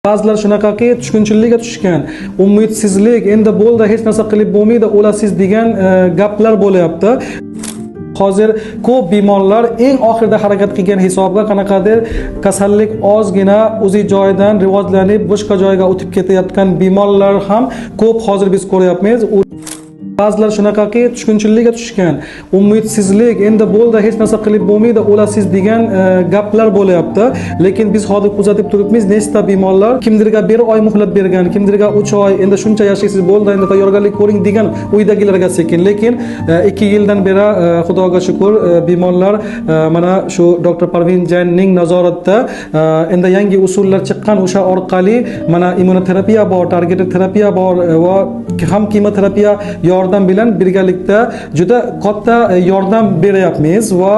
Ba'zilar shunaqaki tushkunchilikka tushgan, umidsizlik, endi bo'ldi, hech narsa qilib bo'lmaydi, o'lasiz degan gaplar bo'lyapti. Hozir ko'p bemorlar eng oxirida harakat qilgan hisobga qanaqadir kasallik ozgina o'zi joyidan rivojlanib boshqa joyga o'tib ketayotgan bemorlar ham ko'p hozir biz ko'ryapmiz. Ba'zilar shunaqaki tushkunchilikka tushgan, umidsizlik, endi bo'ldi, hech narsa qilib bo'lmaydi, o'lasiz degan gaplar bo'lyapti. Lekin biz hozir kuzatib turibmiz, nechta bemorlar kimdirga 1 oy muhlat bergan, kimdirga 3 oy, endi shuncha yashaysiz, bo'ldi, endi tayyorgarlik ko'ring degan uydagilarga sekin. Lekin 2 yildan beri Xudoga shukur, bemorlar mana shu doktor Parvin Jainning nazoratida, endi yangi usullar chiqqan, o'sha orqali mana immunoterapiya bor, targeted terapiya bor, va ham kemoterapiya yordam bilan birgalikda juda katta yordam beryapmiz va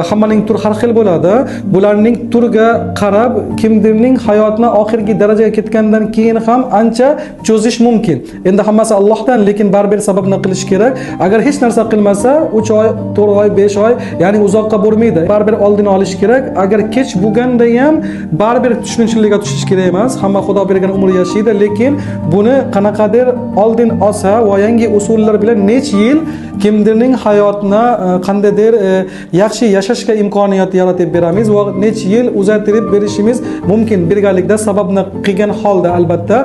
hammaning turi har xil bo'ladi. Bularning turiga qarab kimdirning hayotini oxirgi darajaga ketgandan keyin ham ancha cho'zish mumkin. Endi hammasi Allohdan, lekin baribir sababni qilish kerak. Agar hech narsa qilmasa 3 oy, 4 oy, 5 oy, ya'ni uzoqqa bormaydi. Baribir oldini olish kerak. Agar kech bo'lganda ham baribir tushkunchilikka tushish kerak emas. Hamma Xudo bergan umr yashaydi, lekin buni qanaqadir oldin olsa va yangi usullar bilan necha yil kimdirning hayotini qandaydir yaxshi yashashga imkoniyat yaratib beramiz va necha yil uzaytirib berishimiz mumkin birgalikda sababni qilgan holda albatta.